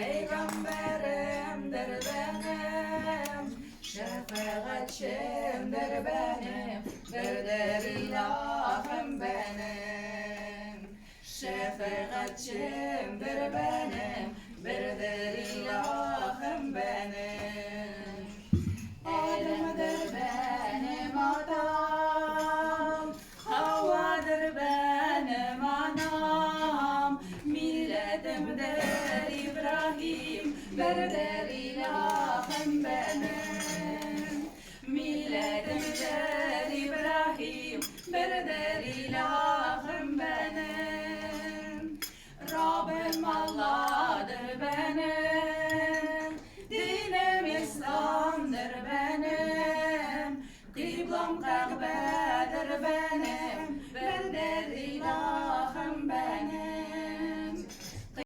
Peygamberimdir benim, şefaatçimdir benim, birdir ilahım benim. Şefaatçimdir benim, birdir ilahım benim. Adem'dir benim atam, Havva'dır benim anam, milletimdir İbrahim, birdir ilahım benim. Milletimdir İbrahim, birdir ilahım benim. Rabbim Allah'dır benim.